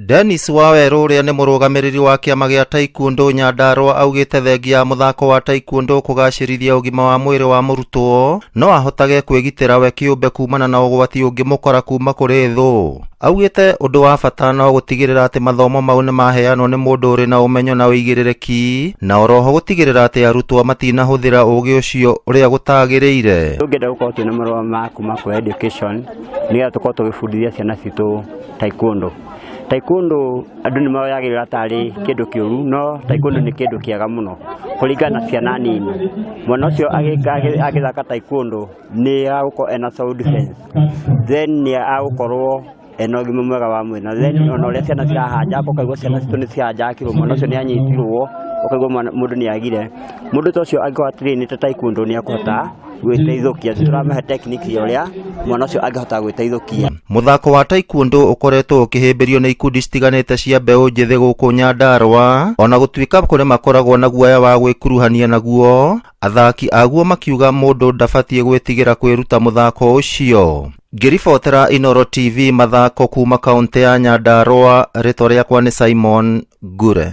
Dennis Wawerũ ũrĩa nĩ mũrũgamĩrĩri wa kĩama gĩa Taekwondo Nyandarua augĩte thengia ya mũthako wa Taekwondo kũgacĩrithia ũgima wa mwĩrĩ wa mũrutwo no ahotage kwĩgitĩra we kĩũmbe kumana na ũgwati ũngĩmũkora kuma kũrĩ thũ. Augĩte ũndũ wa bata no gũtigĩrĩra atĩ mathomo mau nĩ maheanwo nĩ mũndũ ũrĩ na ũmenyo na ũigĩrĩrĩki na oroho gũtigĩrĩra atĩ arutwo matinahũthĩra ũgĩ ũcio ũrĩa gũtagĩrĩire. Tũngĩenda gũkorwo twĩna marũa ma kuma kwa education nĩgetha tũkorwo tũgĩbundithia ciana citũ taekwondo. Taekwondo andũ nĩ moyagĩrĩra tarĩ kĩndũ kĩũru no taekwondo nĩ kĩndũ kĩega mũno kũringana na ciana nini. Mwana ũcio agĩthaka taekwondo nĩ agũkorwo ena self defense, then nĩ agũkorwo ena ũgima mwega wa mwĩrĩ na then ona ũrĩa ciana cirahanjanga ũkaigua ciana citũ nĩ cihanjangirwo mwana ũcio nĩ anyitirwo ũkaigua mũndũ nĩ agire. Mũndũ ta ũcio angĩkorwo atrainĩte taekwondo nĩ akũhota gwĩteithũkia. Tũramahe technique ya ũrĩa mwana ũcio angĩhota gwĩteithũkia. Mũthako wa taekwondo ũkoretwo ũkĩhĩmbĩrio nĩ ikundi citiganĩte cia mbeũ njĩthĩ gũkũ Nyandarua, ona gũtuĩka kũrĩ makoragwo na guoya wa gwĩkuruhania naguo, athaki aguo makiuga mũndũ ndabatiĩ gwĩtigĩra kwĩruta mũthako ũcio. Ngĩribotera Inooro TV mathako kuma kaũntĩ ya Nyandarua, rĩtwa rĩakwa nĩ Simon Ngure.